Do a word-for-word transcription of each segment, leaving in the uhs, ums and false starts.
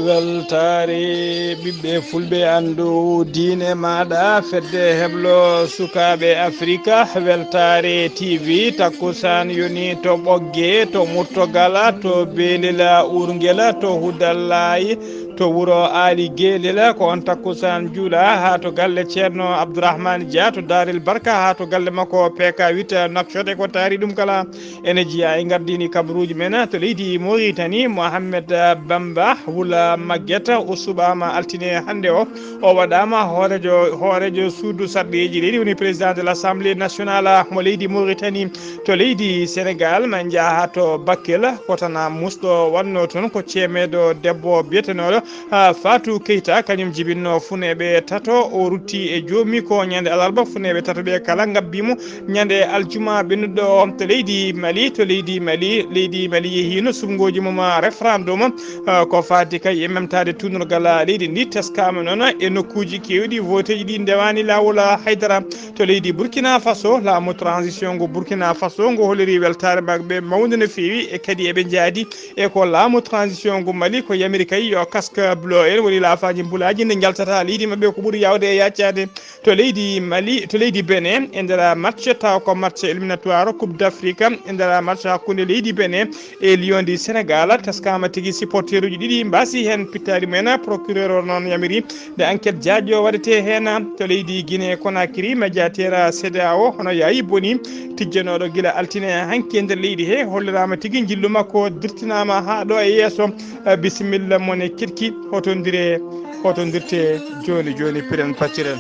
Weltaare ɓiɓɓe fulɓe, anndu diine maaɗa, fedde heblo sukaaɓe Afrika, weltaare T V, takkusaan yoni to Ɓogge, to Murtogala, to Beelel Urngel, to Hudallaay, to wuro Aali Geelel, ko on takkusaan juula haa to galle Ceerno Abdourahmane Dia, to Daarel Barka, haa to galle makko P K huit Nouakchott, e ko taari ɗum kala. Ene jeyaa e gardini kabaruuji men to leydi Mauritanie, Mohamed Bamba Wula Maguette, o suɓaama altine hannde o. O waɗaama hooreejo, hooreejo suudu sarɗiiji leydi, woni président de l'Assemblée nationale mo leydi Mauritanie. To leydi Sénégal, ma njaha to Bakel, ko tan musɗo wonno toon, ko ceemeedo debbo biyetenooɗo, ah, Fatou Keita, kañum jibinno funeeɓe tato. O rutti e joomi ko ñande alarba, funeeɓe tato ɓe kala ngabbi mo. Ñande aljuma ɓennuɗo o to leydi Mali, to leydi Mali, leydi Mali yehiino suɓngooji mum référendum, ah, ko faati kay e memtaade tuunorgal leydi ndi. Teskaama noon e nokkuuji keewɗi, voteeji ɗi ndewaani laawol haydara. To leydi Burkina Faso, laamu transition ngo Burkina Faso ngo holliri weltaare maɓɓe mawnde no feewi, e kadi eɓe njaadi e ko laamu transition ngo Mali ko yamiri kay yo casque bleu en, woni laafaaji mbulaaji, nde njaltata leydi maɓɓe ko ɓuri yaawde e yaccaade. To leydi Mali, to leydi Benin, e nder match, taw ko match éliminatoire Coupe d'Afrique, e nder match hakkunde leydi Benin e Lion du Sénégal, taskaama tigi supporteruuji ɗiɗi mbaasi heen pittaali mumen. Procureur o noon yamiri nde enquête jaajɗo waɗetee heen. To leydi Guinée Conakry, médiateur CEDEAO hono Yayi Boni, tijjanooɗo gila altine hanki e nder leydi he, holliraama tigi njillu makko dirtinaama haa ɗo e yeeso. Eh, bisimilla mon e keɗki, hotondire, hotondirte jooni jooni, piren pacciren.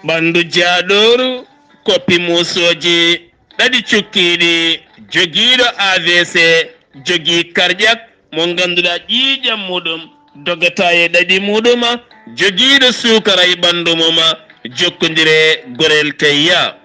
Ɓanndu jaaɗooru, koppi muusooji ɗaɗi cukkiiɗi, jogiiɗo A V C, jogii karƴak mo ngannduɗaa ƴiiƴam muɗum dogata e ɗaɗi muɗum, jogiiɗo suukara e ɓanndu mum, jokkondire gorel teyya.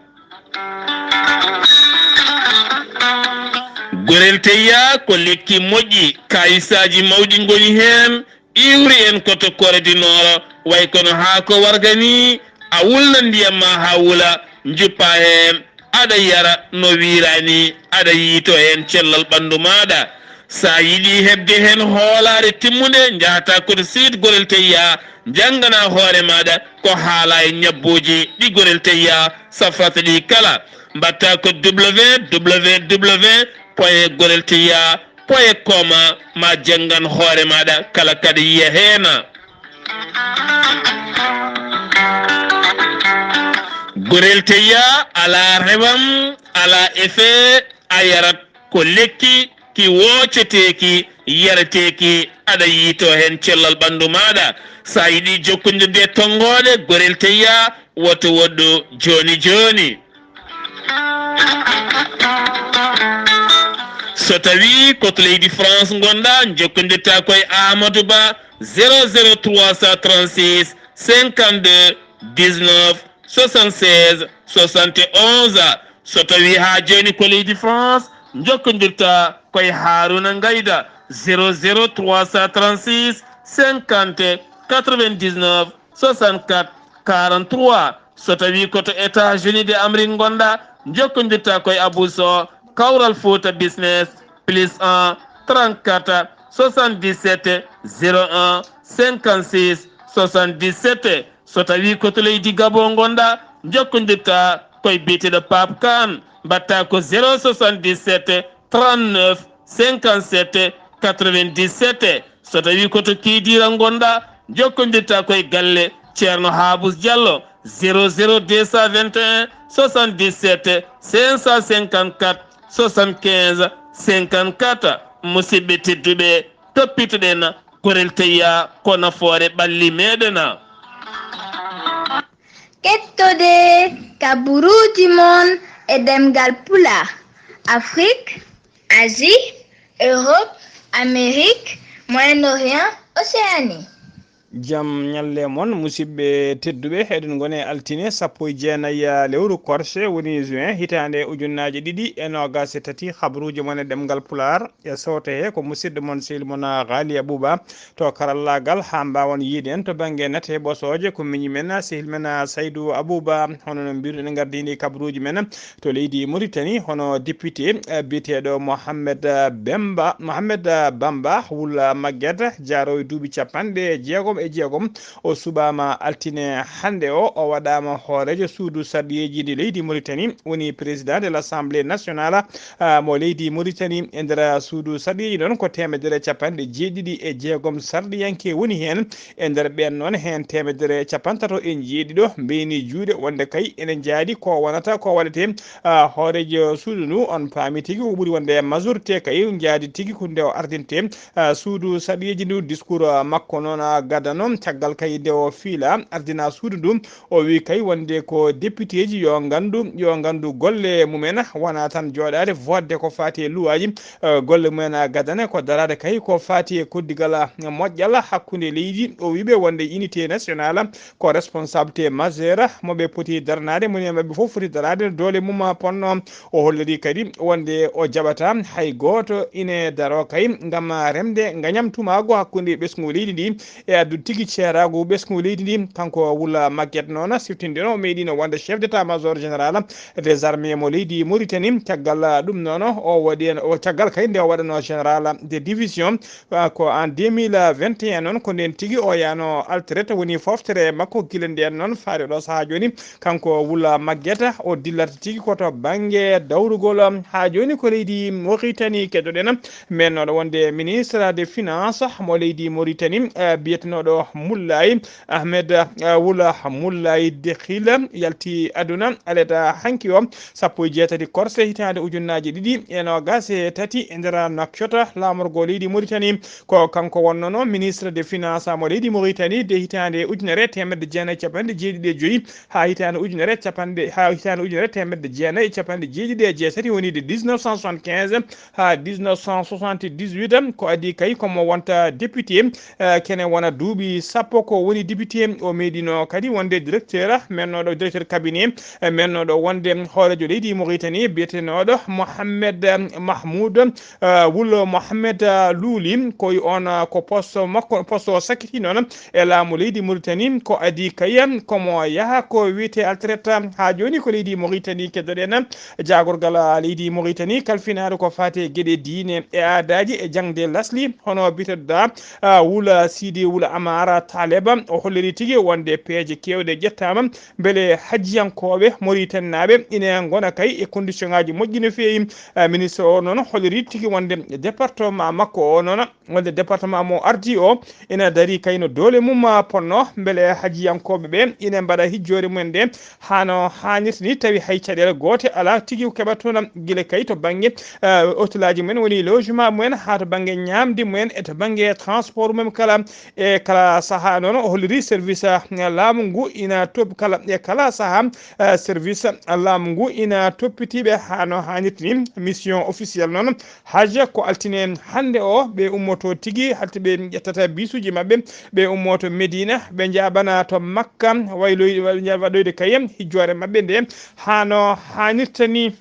Gorel teyya ko lekki moƴƴi, kayisaaji mawɗi ngoni heen, iwri en ko to Corée du Nord, way kono haako warga ni, a wulna ndiyam ma haa wula, njuppa heen, aɗa yara no wiira ni, aɗa yiito heen cellal ɓanndu maaɗa. So a yiɗi heɓde heen hoolaare timmunde, njahata ko to site Gorel Teyya, njanngana hoore maaɗa ko haala e ñabbuuji ɗi Gorel Teyya safrata ɗi kala. Mbaɗta ko W W W point gorel teyya point com, ma janngan hoore maaɗa kala kaɗa yiya heen. Gorel Teyya alaa rewam, alaa effet, a yarat ko lekki ki wooceteeki, yareteeki, aɗa yiito heen cellal ɓanndu maaɗa. So a yiɗi jokkondirde e tonngooɗe Gorel Teyya, woto woɗɗu jooni jooni. So tawii ko to leydi France ngonɗaa, njokkondirta ko e Amadou Ba, zéro zéro trois cent trente-six cinquante-deux dix-neuf soixante-seize soixante et onze. So tawii haa jooni ko leydi France, njokkondirta ko e Harouna Ngayda, zéro zéro trois cent trente-six cinquante quatre-vingt-dix-neuf soixante-quatre quarante-trois. So tawii ko to États-Unis de Amérique ngonɗaa, njokkondirta ko e Abou Sow, Kawral Fouta Business, plus un, trente-quatre, soixante-dix-sept, zéro un, cinquante-six, soixante-dix-sept. So tawii ko to leydi Gabon ngonɗaa, njokkondirta ko e biyeteeɗo Pape Kane, mbaɗta ko zéro soixante-dix-sept, trente-neuf, cinquante-sept, quatre-vingt-dix-sept. So tawii ko to Kidira ngonɗaa, njokkondirta ko e galle Ceerno Habous Diallo, zéro zéro deux cent vingt et un, soixante-dix-sept, cinq cent cinquante-quatre, soixante-quinze, cinquante-quatre. Musidɓe tedduɓe, toppitoɗen Gorel Teyya ko nafoore ɓalli meɗen. Kettode kabaruuji mon e ɗemngal Pulaar, Afrique, Asie, Europe, Amérique, Moyen-Orient, Océanie. Jam ñalle mon, musidɓe tedduɓe. Eɗen ngoni e altine sappo e jeenayi lewru korse, woni juin, hitaande ujunnaaje ɗiɗi e noogaas e tati. Habruuji mon e ɗemngal Pulaar e soote he ko musidɗo mon, sehil mon, Ghali Abouba, to karallaagal, haa mbaawon yiide en to bannge nate ɓosooje. Ko miñi men, sehil men, Saydou Abouba. Hono no mbiruɗen, en ngardini kabruuji men to leydi Mauritanie, hono député, eh, biyeteeɗo Mohamed, eh, Bemba, Mohamed, eh, Bamba Wul Maguette, jaaroowo e duuɓi capanɗe jeegom e jeegom. O suɓaama altine hannde o, o waɗaama hooreejo suudu sarɗiyeeji ndi leydi Mauritanie, woni président de l'Assemblée nationale, ah, mo leydi Mauritanie. E nder suudu sarɗiyeeji noon, ko teemedere capanɗe jeeɗiɗi e jeegom sarɗiyanke woni heen. E nder ɓeen noon, heen teemedere capantato e jeeɗiɗo mbeyni juuɗe, wonde kay ene njaadi ko wonata, ko waɗetee, ah, hooreejo suudu ndu. On paami tigi, ko ɓuri wonde majorité kay njaadi tigi ko nde o ardinte, ah, suudu sarɗiyeeji ndu. Discours, ah, makko noon, ah, gadano caggal kay nde o fiila ardina suudu ndu. O wi kay wonde ko députéji yo nganndu, yo nganndu golle mumen, wona tan jooɗaade fodde ko faati e luwaaji, eh, golle mumen, ah, gadane ko daraade kay ko faati e koddigal, ah, moƴƴal hakkunde leydi. O wi ɓe wonde unité nationale ko responsabilité majeure mo ɓe poti daranaade, moni e maɓɓe fof foti daraade doole mum ponno. O holliri kadi wonde o jaɓata hay gooto ine daro kay ngam remde ngañam tumaago hakkunde ɓesngu leydi ndi e addude tigi ceeraagu ɓesngu leydi ndi. Kanko Wula Maguette noon, siftinɗen, o meeɗino wonde chef d'état-major général des armées mo leydi Mauritanie. Caggal ɗum noon, o waɗi en, o caggal kay nde o waɗano général de division, ah, ko en deux mille vingt et un noon, ko ndeen tigi o yano altrete, woni foftere makko. Gila ndeen noon, faade ɗo sahaa jooni, kanko Wula Maguette, o dillata tigi ko to bannge dawrugol. Haa jooni ko leydi Mauritanie keddoɗen, mennooɗo wonde ministre de finance mo leydi Mauritanie, eh, biyetenooɗo Moulay Ahmed, eh, Wula Moulay Dekhil, yalti aduna aleda hanki o, sappo e jeetati korse hitaande ujunnaaje ɗiɗi e noogaas e tati e nder Nouakchott, laamorgo leydi Mauritanie. Ko kanko wonnono ministre de finance mo leydi Mauritanie de hitaande ujunere teemedde jeenayi capanɗe jeeɗiɗi e joyi haa hitaande ujunere capanɗe, haa hitaande ujunere teemedde jeenayi e capanɗe jeeɗiɗi e jeetati, woni de dix-neuf cent soixante-quinze haa dix-neuf cent soixante-dix-huit. Ko adii kay komo wonta député, eh, kene wona duuɓi sappo ko woni député. O meeɗino kadi wonde directeur, mennooɗo directeur cabinet, eh, mennooɗo wonde hooreejo leydi Mauritanie, biyetenooɗo Mohamed, eh, Mahmoud, eh, Wul Mohamed, eh, Luuli. Ko on, eh, ko poste makko, poste o sakkiti noon e laamu leydi Mauritanie. Ko adii kay komo yaha ko wiyetee altrete. Haa jooni ko leydi Mauritanie keddoɗen. Jaagorgal leydi Mauritanie kalfinaaɗo ko faati e geɗe diine e aadaaji e jaŋde lasli, hono biyeteeɗo, ah, Wula Sidi Wula Amara Taleb, o holliri tigi wonde peeje keewɗe ƴettaama mbele hajjiyankooɓe Mauritanie naaɓe ina ngona kay e condition ŋaaji moƴƴi no feewi. Ah, ministre o noon holliri tigi wonde département makko o noon, wonde département mo ardi o ina darii kay no doole mum, ah, ponno, mbele hajjiyankooɓe ɓe ina mbaɗa hijjoore mumen nde hano haanirta ni, tawi hay caɗeele goote alaa tigi ko keɓata toon, gila kay to bannge, eh, hôtelaaji mumen, woni logement mumen, haa to bannge ñaamde mumen e to bannge transport mumen kala. E kala sahaa noon, o holliri service, eh, laamu ngu ina top-, kala, e kala sahaa, eh, service laamu ngu ina toppitiiɓe hano haanirta ni. Mission officielle noon, Hajja, ko altine hannde o, ɓe ummoto tigi, haalti ɓe ƴettata bisuuji maɓɓe, ɓe ummoto Medina, ɓe njaɓana to Makka, wayloy-, wa-, waɗoyde kay hijjoore maɓɓe nde, hano haanirta ni.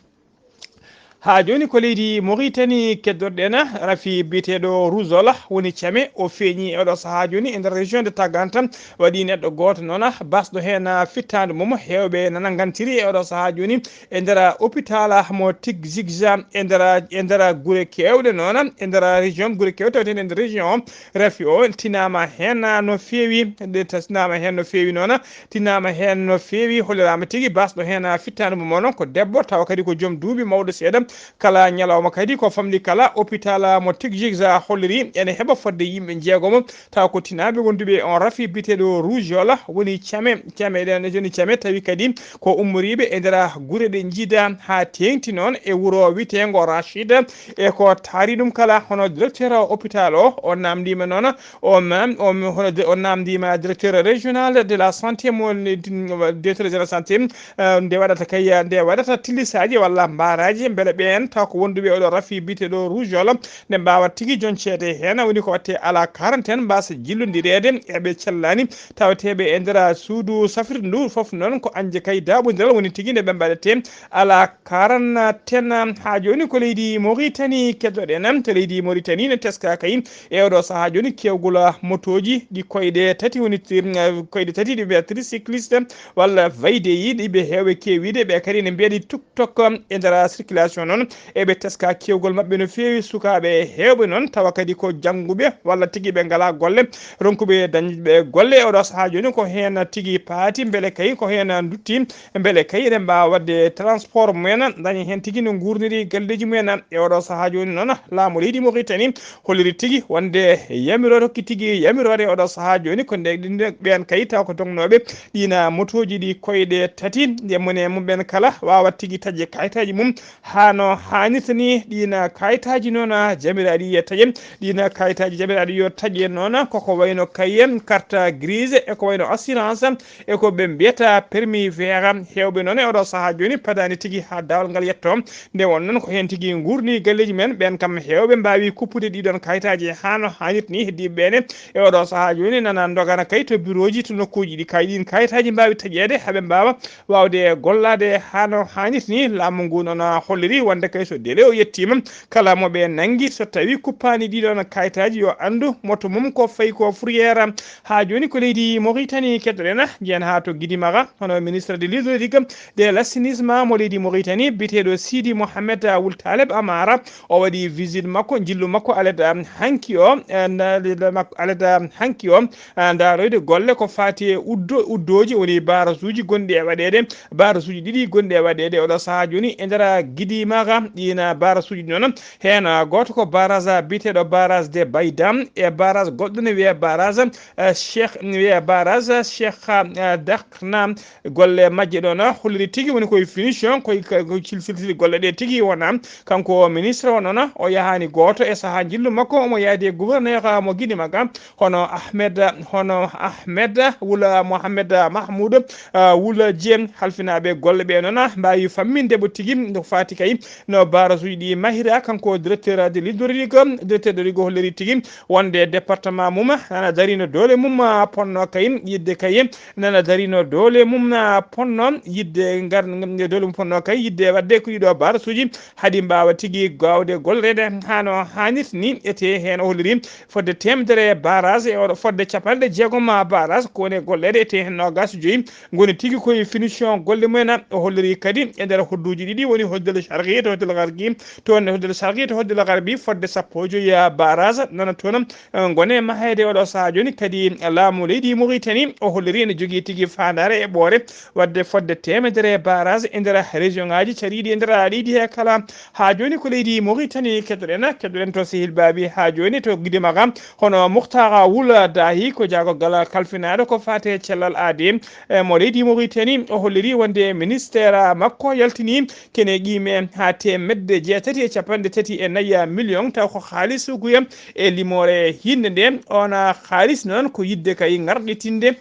Haa jooni ko leydi Mauritanie keddoɗen, rafi biyeteeɗo Rougeole woni Came, o feeñi e oɗo sahaa jooni e nder région de Tagant. Waɗi neɗɗo gooto noon basɗo heen fittaandu mum, heewɓe nana ngantiri e oɗo sahaa jooni e nder hôpital mo Tigzigza, e nder, e nder gure keewɗe noon, e nder région, gure keewɗe tawetee e nder région o. Rafi o tinaama heen no feewi, nde tinaama heen no feewi noon, tinaama heen no feewi, holliraama tigi basɗo heen fittaandu mum o noon ko debbo, tawa kadi ko joom duuɓi mawɗo seeɗa. Kala ñalawma kadi ko famɗi kala, hôpital mo Tigzigza holliri ene heɓa fodde yimɓe jeegomo, taw ko tinaaɓe wonduɓe e on rafi biyeteeɗo Rougeole woni Came. Came ɗen joni Came tawi kadi ko ummoriiɓe e nder gure ɗe njiida haa teeŋti noon e wuro wiyeteengo Rachid, e ko taari ɗum kala. Hono directeur hôpital o, o naamndiima noon, o ma-, o, hono de-, o naamndiima directeur régional de la santé mo, directeur de la santé, eh, nde waɗata kay, nde waɗata tillisaaji walla mbaaraaji mbele ɓeen taw ko wonduɓe oɗo rafi biyeteɗo rougeole, nde mbawa tigi jonceede heen, woni ko watte ala quarantaine, mbasa jillodireede e ɓe cellani tawateɓe e nder suudu safrirdu ndu. Fof noon ko añde kay daɓodiral woni tigi nde ɓe mbaɗete ala quarantaine. Ha joni ko leydi Mauritanie keddoɗen, to leydi Mauritanie ne teska kay e oɗo saha joni kewgol motoji ɗi koyɗe tati woni, eh, koyɗe tati ɗi mbiya tricycliste walla vaydeyi ɗi ɓe heewe kewiɗe, ɓe kadi ne mbiya ɗi tuk tok e nder circulation noon. Eɓe teska kewgol maɓɓe no feewi, sukaaɓe heewɓe noon tawa kadi ko jannguɓe walla tigi ɓe ngalaa golle, ronkuɓe dañɓe golle. E oɗo sahaa jooni ko heen tigi paati, mbele kay ko heen ndutti, mbele kay eɗen mbaawa waɗde transport mumen, daña heen tigi no nguurniri galleeji mumen. E oɗo sahaa jooni noon laamu leydi Mauritanie holliri tigi wonde yamiro rokki tigi yamiroore e oɗo sahaa jooni ko nde ɗin ɓeen kay taw ko dognooɓe ɗiina motooji ɗi koyɗe tati, nde mone mum ɓen kala waawa tigi taƴe kayitaaji mum haa no haanirta ni. Ɗiina kayitaaji noon jamiraaɗi yo taƴe, ɗiina kayitaaji jamiraaɗi yo taƴe noon koko wayno kayen carte grise e ko wayno assurance e ko ɓe mbiyata permis vert. Heewɓe noon e oɗo sahaa jooni padaani tigi haa daawal ngal yetto. Nde won noon ko heen tigi nguurni galleeji men, ɓeen kam heewɓe mbaawi kuppude ɗiɗon kayitaaji haa no haanirta ni. Heddiiɓe ɓeene e oɗo sahaa jooni nana ndogana kay to birooji, to nokkuuji ɗi kay ɗiin kayitaaji mbaawi taƴeede, haa ɓe mbaawa waawde gollaade haa no haanirta ni. Laamu ngu noon holliri wonde kay so délai o yettiima, kala mo ɓe nanngi so tawi kuppaani ɗiɗon kayitaaji yo anndu moto mum ko fayi ko fourrière. Haa jooni ko leydi Mauritanie keddoɗen, njiyen haa to Gidimara, hono ministre de l'hydraulique de l'assainissement mo leydi Mauritanie, biyeteeɗo Sidi Mohamed Wul Taleb Amara, o waɗi visite makko, njillu makko alada hanki o, eh, nda-, nda-, makko alada hanki o, eh, ndaaroyde golle ko faati e uddo-, uddooji, woni barasuuji gonɗi e waɗeede, barasuuji ɗiɗi gonɗi e waɗeede oɗo sahaa jooni e nder Gidimara. Ɗiin barasuuji noon, heen gooto ko barage biyeteeɗo barage de Baydam, e barage goɗɗo ne wiyee barage, eh, Cheikh, ne wiyee barage Cheikh, eh, Dakna. Golle majje ɗoon holliri tigi woni koye finition, koye, koye cil-, silsili golle ɗe tigi wona. Kanko o ministre o noon, o yahaani gooto e sahaa njillu makko, omo yaadi e gouverneur mo Gidimara, hono Ahmed, hono Ahmed Wula Mohamed Mahmoud, ah, Wula Dieng. Halfinaaɓe golle ɓe noon mbaawi famminde mo tigi no faati kay no barasuuji ɗi mahira. Kanko directeur de l'hydraulique, directeur de l'hydraulique holliri tigi wonde département mum nana darino doole mum, ah, ponno kay yiɗde kay nana darino doole mum, ah, ponno yiɗde ngar, ngar doole mum ponno kay yiɗde waɗde ko ɗiɗo barasuuji haɗi mbaawa tigi gawde golleede haa no haanirta ni. Ete heen o holliri fodde teemedere barage e oɗo fodde capanɗe jeegom barage ko woni e golleede, ete heen noogaas e joyi ngoni tigi koye finition golle mumen. O holliri kadi e nder hodduuji ɗiɗi woni hoddel sharqi to hoddel garbi, to hoddel sharqi to hoddel garbi fodde sappo e joyi barage nana toon, eh, ngone maheede oɗo sahaa jooni. Kadi laamu leydi Mauritanie o holliri ene jogii tigi faandaare e ɓoore waɗde fodde teemedere barage e nder région ŋaaji cariiɗi e nder leydi he kala. Haa jooni ko leydi Mauritanie keddoɗen, keddoɗen to sehil baabi haa jooni to Gidimara, hono Muhtara Wula Dahi ko jaagorgal kalfinaaɗo ko faati e cellal aadi, eh, mo leydi Mauritanie, o holliri wonde ministère makko yaltini kene qiime haa teemedde jeetati e capanɗe tati e nayi million, taw ko haalis uguya e limoore hinnde nde. On haalis noon ko yiɗde kay ŋarɗitinde.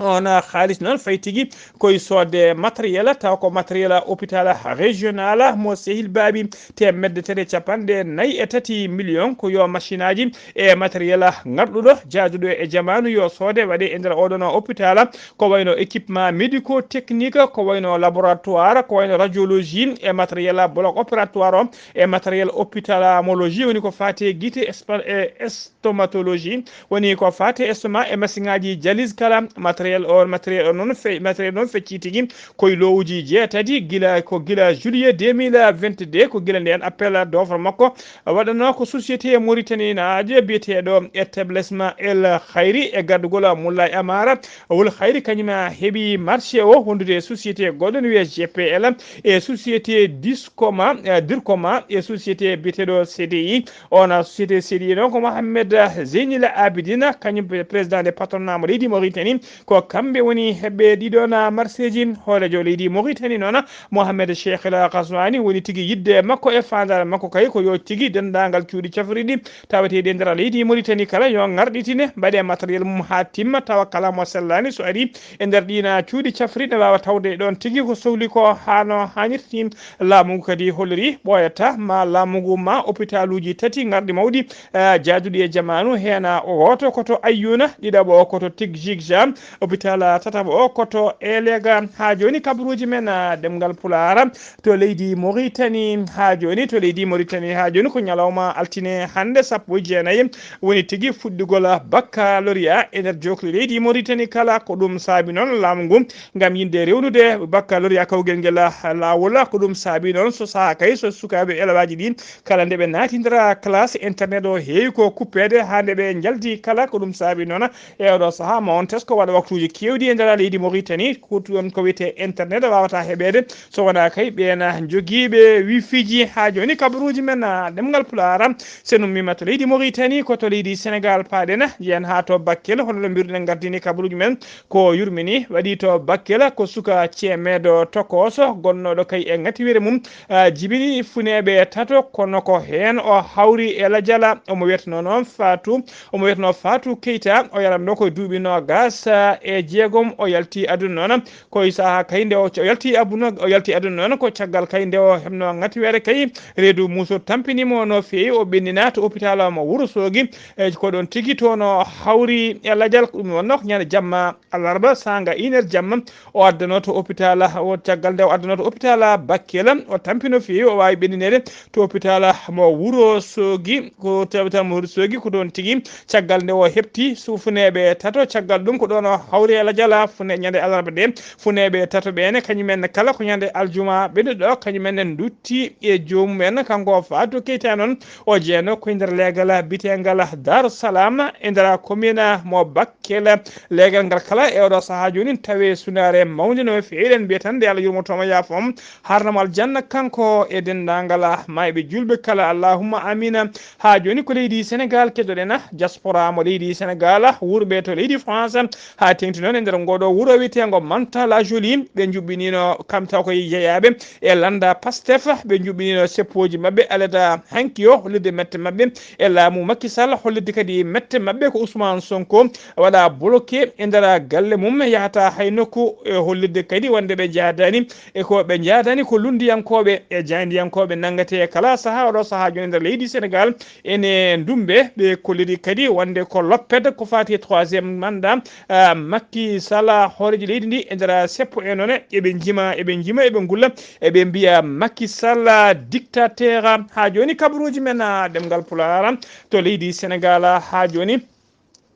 On haalis noon fayi tigi koye soodde matériel, taw ko matériel hôpital régional mo sehil baabi teemedde tati e capanɗe nayi e tati million, ko yo machine aji e matériel ŋarɗuɗo jaaduɗo e jamaanu yo soode waɗe e nder oɗon hôpital, ko wayno équipement médico technique, ko wayno laboratoire, ko wayno radiologie e matériel bloc opératoire o e matériel ophtalmologie, woni ko faati e gite espa-, e estomatologie, woni ko faati e estomac e masiŋaaji dialyse kala. Matériel o, matériel o noon fe-, matériel noon feccii tigi koye lowuji jeetati, gila, ko gila juillet deux mille vingt-deux, ko gila ndeen appel d'offre makko waɗanoo ko société Mauritanie naajo biyeteeɗo établissement El Khayri e gardugol Moulay Amara Wul Khayri, kañum heɓi marché o wondude e société goɗɗo no wiyee G P L e société Discoma, eh, Dircoma e société biyeteeɗo C D I. On société C D I noon ko Mohamed Zeynil Abidine, kañum président de patronat mo leydi Mauritanie, Ko kamɓe woni heɓɓe ɗiɗon marseeji. Hooreejo leydi Mauritanie noon, Mohamed Cheikh El Ghazouani, woni tigi yiɗde makko e faandaare makko kay ko yo tigi denndaangal cuuɗi cafriɗi taweteeɗi e nder leydi Mauritanie kala yo ngarɗitine, mbaɗe matériel mum haa timma, tawa kala mo sellaani so ari e nder ɗiin cuuɗi cafriɗi ne waawa tawde ɗoon tigi ko sohli ko haa no haanirta. Laamu ngu kadi holliri ɓooyata ma laamu ngu ma opitaaluuji tati ngarɗi mawɗi, eh, jaaduɗi e jamaanu, heen o gooto ko to Ayyuuna, ɗiɗaɓo o ko to Tigjigja, opitaal tataɓo o ko to Elega. Haa jooni kabaruuji men, ah, ɗemngal Pulaar to leydi Mauritanie. Haa jooni to leydi Mauritanie, haa jooni ko ñalawma altine hannde, sappo e jeenayi woni tigi fuɗɗugol baccalauréat e nder jookli leydi Mauritanie kala. Ko ɗum saabi noon laamu ngu ngam yinde rewnude baccalauréat kawgel ngel laawol. Ko ɗum saabi noon so sahaa kay so sukaaɓe elewaaji ɗi kala nde ɓe naatindira classe, internet o heewi ko kuppeede haa nde ɓe njaldi kala. Ko ɗum saabi noon e oɗo sahaa ma on tesko waɗa waktuuji keewɗi e nder leydi Mauritanie, ko ɗum ko wiyetee internet waawata heɓeede so wonaa kay ɓeen jogiiɓe wifiiji. Haa jooni kabaruuji men, ah, ɗemngal Pulaar, so en ummiima to leydi Mauritanie, ko to leydi Senegaal paaɗen, njehen haa to Bakel, hono no mbiruɗen ngardini kabaruuji men. Ko yurmini waɗi to Bakel ko suka ceemeedo tokooso gonnooɗo kay e ngatiwere mum, ah, jibini funeeɓe tato, kono ko heen o hawri e lajala. Omo wiyetnoo noon Faatu, omo wiyetnoo Faatu Keyta, o yaranno ko duuɓi noogaas, ah, e jeegom. O yalti aduna noon ko e sahaa kay nde o o yalti abuna, o yalti aduna noon ko caggal kay nde o heɓnoo ngatiwere kay, reedu muuso tampini mo no feewi, o ɓenninaa to opitaal mo Wuro Soogi. E ko ɗoon tigi toon o hawri e lajal, ko ɗum wonnoo ko ñande jamma alarba, saanga une heure jamma, o addanoo to opitaal, o caggal nde o addanoo to opitaal Bakel, o tampi no feewi, o waawi ɓennineede to opitaal mo Wuro Soogi, ko to opitaal mo Wuro Soogi, ko ɗoon tigi caggal nde o heɓti funeeɓe tato, caggal ɗum ko ɗoon o hawri e lajal fune-, ñande alarba nde, funeeɓe tato ɓeene, kañum en kala ko ñande aljuma ɓennuɗo, kañum en ndutti e joomum en. Kanko Faatu Keyta noon, o jeenoo ko e nder leegal biteengal Daaru Salaam e nder commune mo Bakel. Leegal ngal kala e oɗo sahaa jooni tawi sunaare mawnde no feewi, eɗen mbiya tan nde Allah yurmoto mo yaafo mo, harnamo aljanna kanko e denndaangal maayɓe juulɓe kala, allahumma amina. Haa jooni ko leydi Senegaal keɗoɗen, diaspora mo leydi Senegaal, wuurɓe to leydi France, haa teeŋti noon e nder ngooɗo wuro wiyeteengo Mantes-la-Jolie, ɓe njuɓɓiniino kam taw ko yeyaaɓe e lannda Pastef, ɓe njuɓɓiniino seppooji maɓɓe alada hanki o hollirde mette maɓɓe e laamu Macky Sall, hollirde kadi mette maɓɓe ko Ousmane Sonko waɗa bloqué e nder galle mum, yahata hay nokku, e hollirde kadi wonde ɓe njaadaani e ko ɓe njaadaani ko lunndiyankooɓe e jaayndiyankooɓe nanngetee kala sahaa. Oɗo sahaa jooni nder leydi Senegaal ene ndummbe, ɓe kolliri kadi wonde ko loppet ko faati e troisième mandat, ah, Macky Sall, hooreejo leydi ndi e nder seppo e noone, eɓe njima, eɓe njima, eɓe ngulla, eɓe mbiya Macky Sall dictateur. Haa jooni kabaruuji men, ah, ɗemngal Pulaar to leydi Senegaal haa jooni.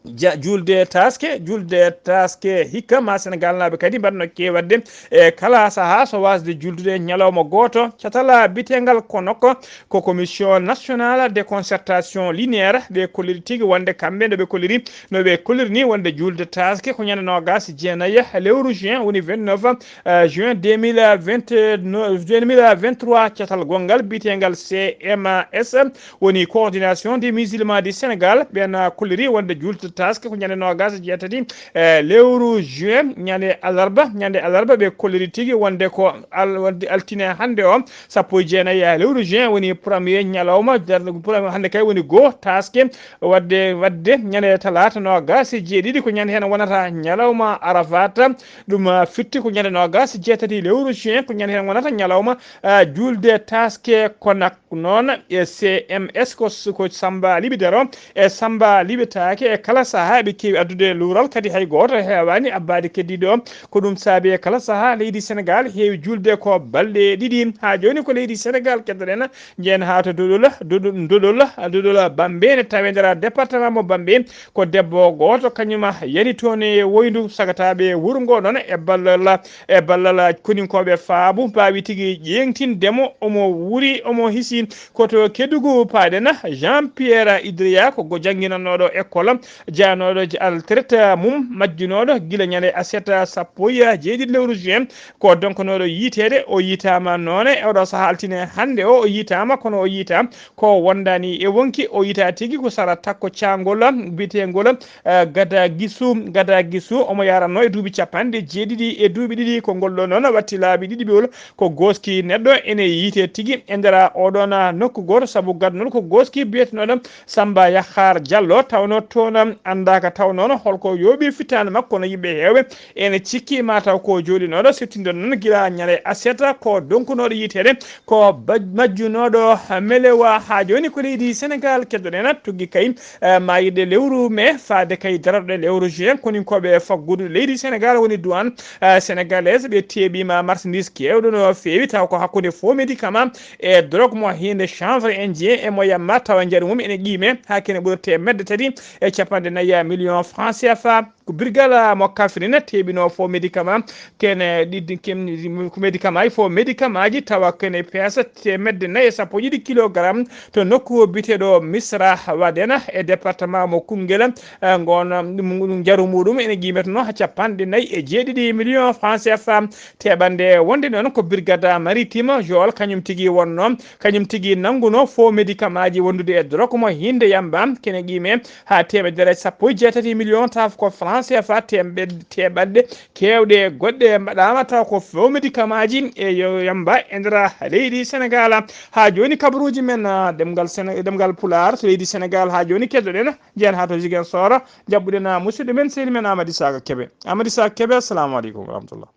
Ja-, juulde taaske, juulde taaske hikka ma Senegaalnaaɓe kadi mbaɗno keewadde e kala sahaa so waasde juuldude ñalawma gooto. Catal biteengal ko nokko ko Commission Nationale de Concertation Linéaire, ɓe kolliri tigi wonde kamɓe no ɓe kolliri, no ɓe kolliri ni wonde juulde taaske ko ñande noogaas e jeenayi lewru juin, woni vingt-neuf, eh, juin deux mille vingt-neuf, deux mille vingt-trois, catal gonngal biteengal C M S, woni Coordination des Musulmans du Sénégal, ɓen, ah, kolliri wonde juulde taaske ko ñande noogaas e jeetati, eh, lewru juin, ñande alarba, ñande alarba ɓe kolliri tigi wonde ko al-, wonde altine hannde o, sappo e jeenayi lewru juin, woni premier ñalawma, darnde premier hannde kay woni goo taaske, waɗde, waɗde ñande talaata noogaas e jeeɗiɗi ko ñande heen wonata ñalawma Arafat, ɗum, ah, firti ko ñande noogaas e jeetati lewru juin ko ñande heen wonata ñalawma, ah, juulde taaske. Konak noon e C M S ko, ko Samba liɓidero e Samba liɓitaake, e kala sahaa eɓe keewi addude luural, kadi hay gooto heewaani abbaade keddiiɗo o. Ko ɗum saabi e kala sahaa leydi Senegaal heewi juulde ko balɗe ɗiɗi. Haa jooni ko leydi Senegaal keddoɗen, njehen haa to Dodol, Dodol, Dodol, Dodol Bambe ne tawe nder département mo Bambe. Ko debbo gooto kañum yani toon e woyndu sagataaɓe wuro ngo ɗon e ballal, e ballal koninkooɓe faabu mbaawi tigi ƴeeŋtinde mo. Omo wuuri, omo hisi. Ko to Kedugu paaɗen, Jean Pierre Idriya ko go jannginannooɗo école Jaanooɗo altirta mum majjunooɗo gila ñande aset sappo e jeeɗiɗi lewru juin, ko donkonooɗo yiiteede. O yiitaama noone oɗo sahaa altine hannde o, o yiitaama, kono o yiitaa ko wondaani e wonki. O yiitaa tigi ko sara takko caangol biyeteengol, eh, Gada Gisu. Gada Gisu omo yaranno e duuɓi capanɗe jeeɗiɗi e duuɓi ɗiɗi. Ko ngol ɗo noon watti laabi ɗiɗi ɓiwol ko gooski neɗɗo ene yiite tigi e nder oɗon nokku gooto, sabu gadnol ko gooski biyetenooɗo Samba Yahar Diallo, tawno toon anndaaka taw noon holko yooɓi fittaande makko, kono yimɓe heewɓe ene cikki ma taw ko jooɗinooɗo siftindo noon gila ñande aseta ko donkunooɗo yiiteede ko ba-, majjunooɗo melewa. Haa jooni ko leydi Senegaal keddoɗen tuggi kay, eh, maayirɗe lewru mai faade kay darorɗe lewru juin, koninkooɓe faggudu leydi Senegaal woni douane, eh, sénégalaise, ɓe teeɓiima marchandise keewɗo no feewi taw ko hakkunde faux médicament e drogue mo hinde chanvre indien e mo yamma tawa njaru mum ene qiime haa kene ɓura teemedde tati e capanɗe nayi million franc C F A. Ko birgala mo Kafrine teeɓino faux médicament kene ɗiɗi kem-, ko médicament aji faux médicament aji tawa kene peesa teemedde nayi e sappo e ɗiɗi kilogramme to nokku biteɗo Misra Wadena e département mo Kungela. Eh, ngon, um, njaru muɗum ene qiimetono ha capanɗe nayi e jeeɗiɗi million franc C F A. Teɓande wonde noon ko Brigade Maritime Joal kañum tigi wonno, kañum tigi nannguno faux médicament aji wondude e drogue mo hinde yamba kene qiime ha teemedere sappo e jeetati million taw ko franc C F A. Temɓe-, teɓanɗe kewɗe goɗɗe mbaɗama taw ko faux médicament aji e yo-, yamba e nder leydi Senegal. Ha joni kabaruji men, ah, ɗemgal Sene-, ɗemgal Pulaar to leydi Senegal ha joni keddoɗen. Jeen ha to Ziguinchor, jaɓɓuɗen, ah, musidɗo men, sehil men Amady Saka Kebe. Amady Saka Kebe, assalamu aleykum wa rahmatullah.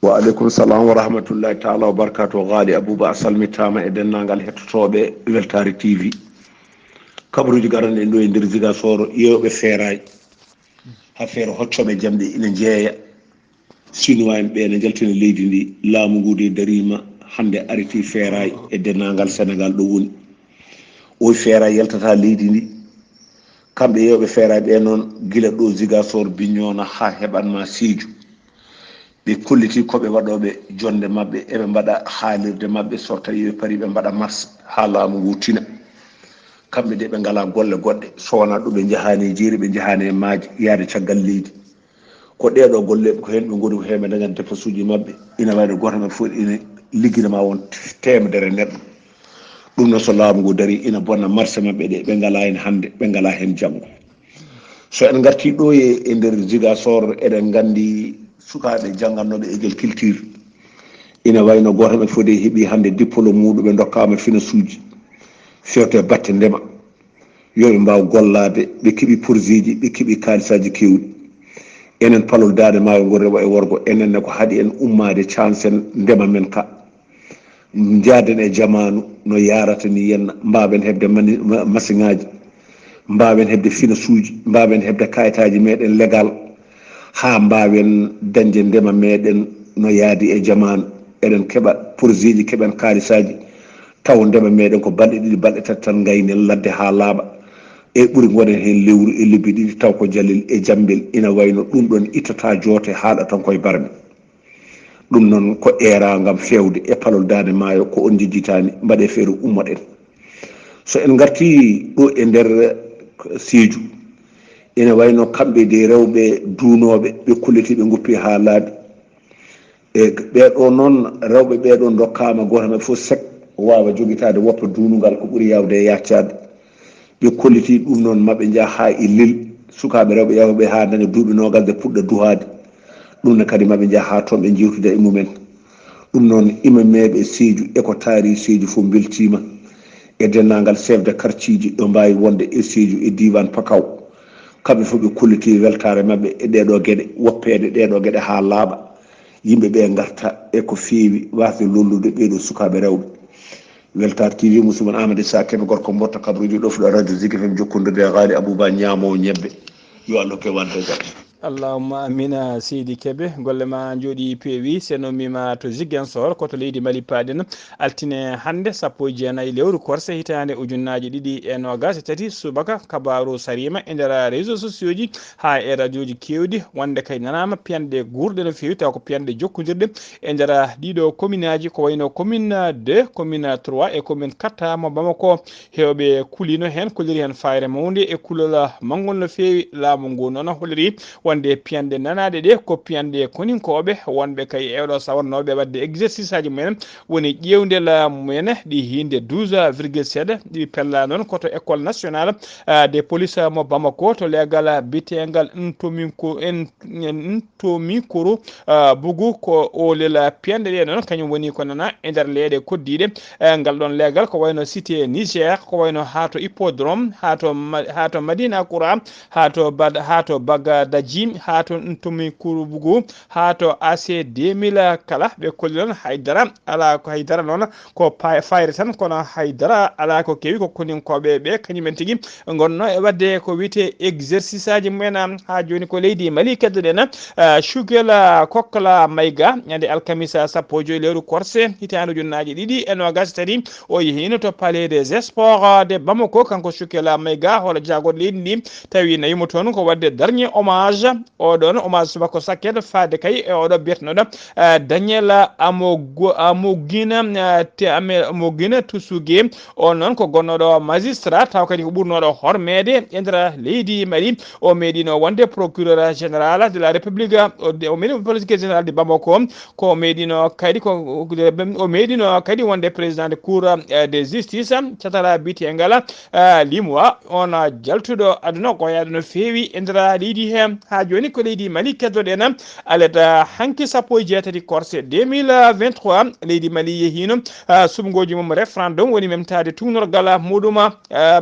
Wa aleykum salam wa rahmatullahi taala wa barakatuh. Ghali Abouba, a salmitaama e denndaangal hettotooɓe Weltaare T V. Kabaruuji garanɗe ɗo e nder Ziguinchor, yeewɓe feeraay. Ha feere hoccooɓe jamɗe ina njeeya. Sinuwaa en ɓe ene njaltina leydi ndi. Laamu ngu de dariima hannde, ariti feeraay e denndaangal Senegal ɗo woni. Oy feeraay yaltata leydi ndi. Kamɓe yeewɓe feeraay ɓe noon, gila ɗo Ziguinchor, Bignona haa heɓan ma Sédhiou. Ɓe kolliti ko ɓe waɗooɓe jonnde maɓɓe, eɓe mbaɗa haalirde maɓɓe, so tawi ɓe parii ɓe mbaɗa mars haa laamu ngu tina. Kamɓe de ɓe ngalaa golle goɗɗe, so wonaa ɗo ɓe njahaani e jeeri, ɓe njahaani e maaje, yahde caggal leydi. Ko ɗee ɗoo golle, ko heen ɓe ngoni, ko heen ɓe ndañata depasuuji maɓɓe. Ina wayno gooto maɓɓe fof ina liggina ma won teemedere neɗɗo. Ɗum noon, so laamu ngu darii, ina bonna marché maɓɓe ɗe, ɓe ngalaa heen hannde, ɓe ngalaa heen janngo. So en ngartii ɗo e, e nder Ziguinchor, eɗen nganndi sukaaɓe janngannooɓe école culture, ina wayno gooto maɓɓe fof de heɓii hannde diplôme muuɗum, ɓe ndokkaama finasuuji fewte batte ndema, yo ɓe mbaaw gollaade, ɓe keɓi porseeji, ɓe keɓi kaalisaaji keewɗi. Enen palol Daande Maayo ngol, rewo e worgo, enen ne ko haɗi en ummaade, cansen ndema men ka. Njaaden e jamaanu no yaarata ni henna, mbaawen heɓde mani-, ma-, masiŋaaji, mbaawen heɓde finasuuji, mbaawen heɓde kayitaaji meɗen legal, haa mbaawen dañde ndema meɗen no yaadi e jamaanu. Eɗen keɓa porseeji, keɓen kaalisaaji, taw ndema meɗen ko balɗe ɗiɗi, balɗe tati tan ngaynen ladde haa laaɓa. E ɓuri ngonen heen lewru e lebbi ɗiɗi taw ko jalel e jammbel ina wayno ɗum ɗon ittata joote, haaɗa tan koye barme. Ɗum noon ko eera ngam feewde e palol Daande Maayo, ko on njejjitaani, mbaɗee feere ummoɗen. So en ngartii ɗo e nder Sédhiou, ina wayno kamɓe de rewɓe duunooɓe, ɓe kolliti, ɓe ngoppi haa laaɓi. E ɓee ɗoo noon, rewɓe ɓee ɗoo ndokkaama gooto maɓɓe fof sek, o waawa jogitaade woppa duunungal ko ɓuri yaawde e yaccaade. Ɓe kolliti ɗum noon, maɓe njaha haa e Lille, sukaaɓe rewɓe yahooɓe haa daña duuɓi noogas de puɗɗa duhaade. Ɗum ne kadi maɓe njaha haa toon ɓe njeewtida e mumen. Ɗum noon, imameeɓe Sédhiou e ko taari Sédhiou fof mbeltiima e denndaangal chef de quartier ji ɗo mbaawi wonde e Sédhiou e diiwaan Pakaw. Kamɓe fof ɓe kolliti weltaare maɓɓe e ɗee ɗoo geɗe, woppeede ɗee ɗoo geɗe haa laaɓa. Yimɓe ɓe ngarta e ko feewi waasde lollude ɓee ɗoo sukaaɓe rewɓe. Weltaare T V, musidɗo mon Amadou Issa Kébé, gorko mboɗo to kabaruuji ɗo fuɗa radio Zik F M, jokkondirde e Ghali Abouba ñaamoowo ñebbe. Yo Allah hokke wonde jam. Allahumma amina, seydi Kebe, golle ma njooɗi peewi. Seno mima to Ziguinchor, ko to leydi Mali paaɗen. Altine hannde, sappo e jeenayi lewru korse, hitaande ujunnaaji ɗiɗi e noogaas e tati, subaka kabaaru sariima e nder réseaux sociaux ji haa e radioji keewɗi, wonde kay nanaama piyanɗe guurɗe no feewi, taw ko piyanɗe jokkondirɗe e nder ɗiɗo commune aji, ko wayno commune deux, commune trois e commune quatre mo Bamako. Heewɓe kuliino heen, kolliri heen fayre mawnde e kulol manngol no feewi. Laamu ngu noon holliri wonde piyanɗe nanaaɗe ɗe ko piyanɗe koninkooɓe, wonɓe kay e oɗo sawatnooɓe waɗde exercice aji mumen, woni ƴeewndel mumen ɗi hiinde douze virgule sept, ɗi pella noon ko to école nationale, ah, de police mo Bamako, to leegal biteengal Ntomiko-, en, en, Ntomikuru, ah, Bugu, ko oolel piyanɗe ɗe noon, kañum woni ko nana e nder leeɗe koddiiɗe, eh, ngal ɗoon leegal, ko wayno cité Niger, ko wayno haa to hippodrome, haa to Ma-, haa to Madina Kura, haa to Bad-, haa to Bagadaji, haa to Ntomikuru Bugu, haa to A C deux mille kala, ɓe kolli noon haydara alaa, ko haydara noon ko pa-, fayre tan, kono haydara alaa ko kewi, ko koninkooɓe ɓe, kañumen tigi ngonno e waɗde ko wiyetee exercice aji mumen. Haa jooni ko leydi Mali keddoɗen, ah, Shugela Kokla Mayga, ñande alkamisa sappo e joy lewru korse, hitaande ujunnaaji ɗiɗi e noogaas e tati, o yehiino to Palais des Sports de Bamako, kanko Shugela Mayga, hoolo jaagorɗo leydi ndi, tawi nayimo toon ko waɗde dernier hommage. Oɗon hommage subaka o sakket faade kay e oɗo biyeteɗo, eh, Daniel Amogo-, Amogina, eh, te Ame-, Amogina Tusuge. On noon ko gonnooɗo magistrat, taw kadi ko ɓurnooɗo hormeede e nder leydi Mali. O meeɗino wonde procureur général de la République, o de-, o meeɗino procureur général de Bamako. Ko meeɗino kadi ko, o meeɗino kadi wonde président de cour, eh, de justice, catala biyetengal, eh, Limwa, on jaltuɗo aduna ko yaaɗo no feewi e nder leydi he. Haa jooni ko leydi Mali keddoɗen, aleta hanki sappo e jeetati korse deux mille vingt-trois, leydi Mali yehiino, ah, suɓngooji mum référendum, woni memtaade tuugnorgal muɗum, ah,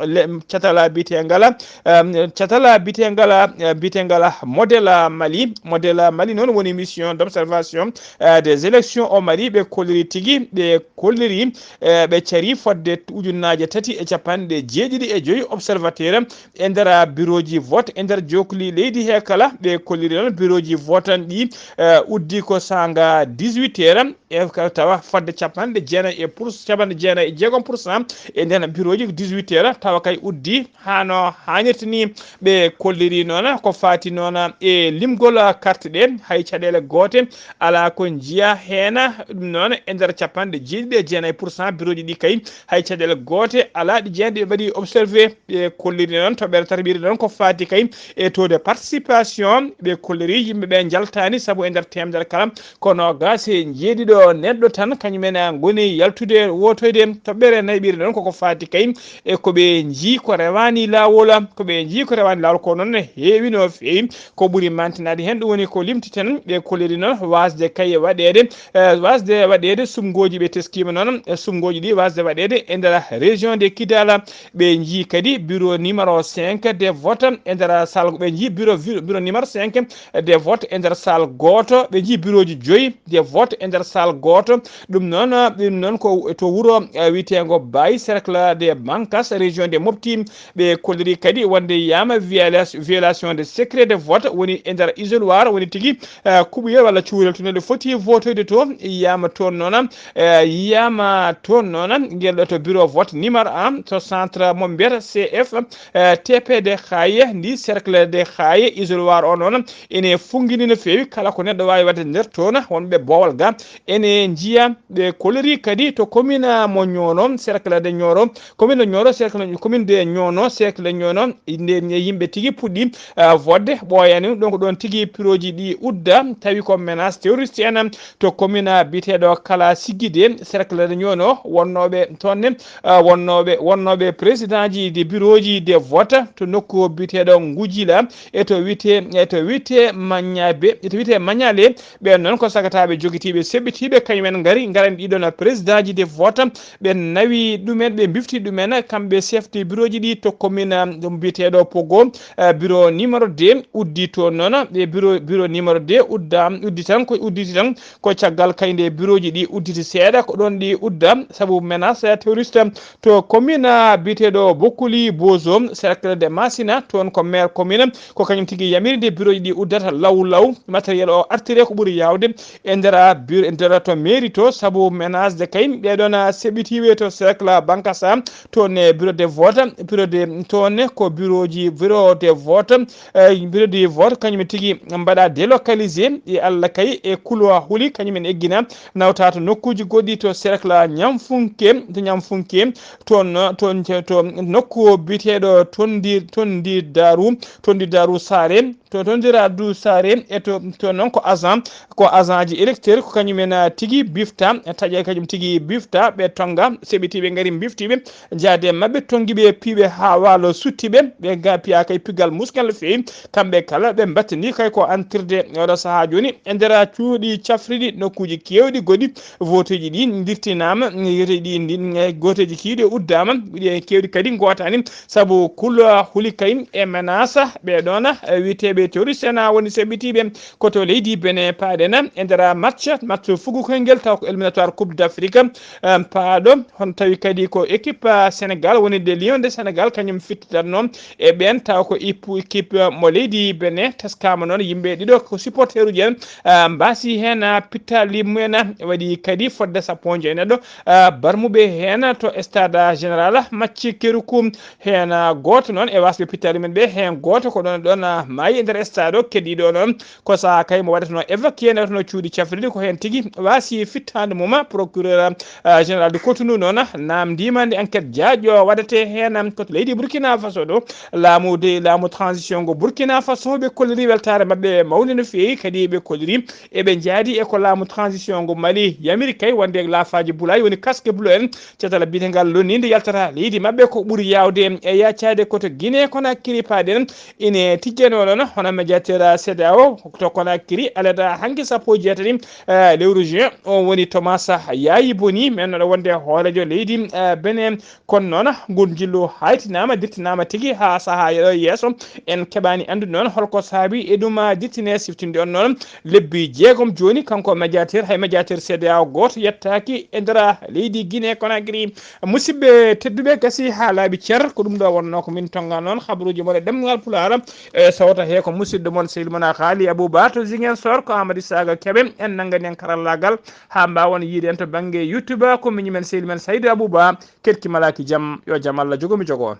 le-, catal biyetengal, ah, catal biyetengal, ah, biyetengal modèle Mali. Modèle Mali noon woni mission d'observation, ah, des élections au Mali. Ɓe kolliri tigi, ɓe kolliri, eh, ɓe carii fodde ujunnaaje tati e capanɗe jeeɗiɗi e joy observateur e nder birooji vote e nder jookli leydi he kala. Ɓe kolliri noon birooji vote ɗi, eh, uddi ko saanga dix-huit heures, e ka-, tawa fodde capanɗe jeenayi e pour, capanɗe jeenayi e jeegom pour cent e nden birooji dix-huit heures, tawa kay uddi haa no haanirta ni. Ɓe kolliri noon ko faati noon e limgol carte ɗe, hay caɗeele goote alaa ko njiya heen. Ɗum noon e nder capanɗe jeeɗiɗi e jeenayi pour cent birooji ɗi kay, hay caɗeele goote alaa ɗi jeenayi ɗi ɓe mbaɗi observé. Ɓe kolliri noon toɓɓere tataɓire noon ko faati kay e taux de participation. Ɓe kolliri yimɓe ɓe njaltaani sabu e nder teemedere kala ko noogaas e jeeɗiɗo neɗɗo tan kañumen ngoni yaltude wootoyde. Toɓɓere nayaɓire noon koko faati kay e ko ɓe njii ko rewaani laawol, ko ɓe njii ko rewaani laawol ko noon heewi no feewi. Ko ɓuri mantinaade heen ɗum woni ko limtiten, ɓe kolliri noon waasde kay waɗeede, eh, waasde waɗeede suɓngooji. Ɓe teskiima noon, eh, suɓngooji ɗi waasde waɗeede e nder région de Kidal. Ɓe njii kadi bureau numéro cinq de vote e nder salle, ɓe njii bureau, bureau numéro cinq de vote e nder salle gooto. Ɓe njii bureauji joyi de vote e nder salle gooto. Ɗum noon, ɗum noon ko to wuro, eh, wiyeteengo Baye, cercle de Bankas, région de Mopti. Ɓe kolliri kadi wonde yiyaama viola-, violation de secret de vote woni e nder isoloir, woni tigi, eh, kuɓuyel walla cuurel to neɗɗo foti votoyde to, yiyaama toon noon, eh, yiyaama toon noon, ngel ɗo to bureau vote numéro un, to centre mo mbiyata C F, eh, T P de Xaye, ndi cercle de Xaye, isoloir o noon, ene funngini no feewi, kala ko neɗɗo waawi waɗde nder toon, wonɓe boowal ga, ene njiya. Ɓe kolliri kadi to commune mo Nioro, cercle de Nioro, commune de Nioro, cercle, commune de Nioro, cercle de Nioro, nde yimɓe tigi puɗɗi, ah, fodde, ɓooyani ɗum, ɗon ko ɗon tigi piroji ɗi udda, tawi ko menace terroriste en, to commune biyeteeɗo Kala Sigide, cercle de Nioro, wonnooɓe toon ne, ah, wonnooɓe, wonnooɓe président ji de bureau ji de vote to nokku biyeteeɗo Ngujila, e to wiyetee, e to wiyetee Maññaabe, e to wiyetee Mañaale, ɓeen noon ko sagataaɓe jogitiiɓe seɓɓitiiɓe, kañumen ngari, ngarani ɗiɗon président ji de vote, ɓe nawi ɗumen, ɓe mbifti ɗumen, kamɓe chef de bureau ji ɗi to commune, um, ɗum biyeteeɗo Pogo, eh, bureau numéro deux uddi toon noon, ɓe bureau, bureau numéro deux udda, uddi tan ko, udditi tan ko caggal kay nde bureau ji ɗi udditi seeɗa, ko ɗoon ɗi udda, sabu menace terroriste to commune, ah, biyeteeɗo Bokuli Bozo, cercle de Masina, toon ko maire commune, ko kañum tigi yamiri nde bureau ji ɗi uddata law law, matériel o artire ko ɓuri yawde e nder bureau, e nder to mairie to, sabu ménage de kay ɓeɗon seɓɓitiɓe to cercle Bankasa, toon e bureau de vote, bureau de toon ko bureau ji, bureau de vote, eh, bureau de vote kañum tigi mbaɗa délocalisé e Allah kay e couloir huli kañum en eggina nawta to nokkuji goɗɗi to cercle Ñamfunke, to Ñamfunke, toon, toon, to nokku biyeteɗo Tondi, Tondi Daru, Tondi Daru Sare, to Tondi Daru Sare, e to, to noon ko agent, ko agent ji électeur, ko kañum en, ah, tigi bifta, taƴa kañum tigi bifta, ɓe tonga, seɓɓitiɓe ngari biftiɓe, jaade e maɓɓe, tongiɓe, piɓe ha walo suttiɓe, ɓe ga piya kay pigal musgal no fewi, kamɓe kala ɓe mbattini kay ko antirde oɗo saha joni, e nder cuuɗi cafriɗi, nokkuji kewɗi goɗɗi, voteji ɗi dirtinama, voteji ɗi, ɗi, eh, voteji kiiɗi uddama, ɗi kewɗi kadi gotani, sabu kula huli kay e menace ɓe ɗon, eh, wiyeteɓe terroriste na woni seɓɓitiɓe ko to leydi Benin paɗena e nder match, match fugu koyngel taw ko éliminatoire Coupe d'Afrique, eh, paɗo, hono tawi kadi ko équipe, eh, Sénégal woni de Lion de Sénégal kañum fittitatno e ɓen taw ko ip-, équipe, eh, mo leydi Benin teskama noon yimɓe ɗiɗo ko supporteruji en, eh, mbasi hen, eh, pittali mumen, eh, waɗi kadi fodde sappo e joyi neɗɗo, eh, barmuɓe hen to stade général Mathieu Kéroukou. Heen, ah, gooto noon e wasɓe pittaali men ɓe, heen gooto ko ɗoon, ɗoon, ah, maayi e nder stade o. Keddiiɗo o noon ko sahaa kay mo waɗatenoo évacué, nawtenoo cuuɗi cafrirɗi, ko heen tigi waasi fittaandu mum. Procureur, ah, général de Cotonou noon, ah, naamndiima nde enquête jaajɗo waɗetee heen, ah, ko to leydi Burkina Faso ɗo. Laamu de, laamu transition ngo Burkina Faso, ɓe kolliri weltaare maɓɓe mawni no feewi, kadi ɓe kolliri eɓe njaadi e ko laamu transition ngo Mali yamiri kay, wonde laafaaji Bulaay woni casque bleu en, cetala biyetengal lonninde yaltata leydi maɓɓe ko ɓuri yaawde e yaccaade ko to Guinée Conakry paaɗen. Ine tijjeno noon hono médiateur CEDEAO to Conakry alada hanki sappo e jeetati, eh, lewru juin, on woni Thomas Yayi Boni, men noɗo wonde hoorejo leydi, eh, Benin. Kono noon ngun njillu haytinaama, dirtinaama tigi haa sahaa ɗo yeeso. En keɓaani anndude noon holko saabi e ɗum, ah, dirtine siftinde on noon lebbi jeegom jooni, kanko médiateur, hay médiateur CEDEAO gooto yettaaki e nder leydi Guinée Conakry. Musidɓe tedduɓe, gasi haa laaɓi cer, ko ɗum ɗo wonnoo ko min tonga noon habaruuji mon e ɗemngal Pulaar, e sawta he ko musidɗo mon sehil mon Haali Abouba to Ziguinchor, ko Amady Saga Kebe en nanngani en karallaagal haa mbaawon yiide en to bannge YouTube, ko miñi men sehil men Saydou Abouba, keɗki malaaki jam, yo jam Allah jogo mi jogo on.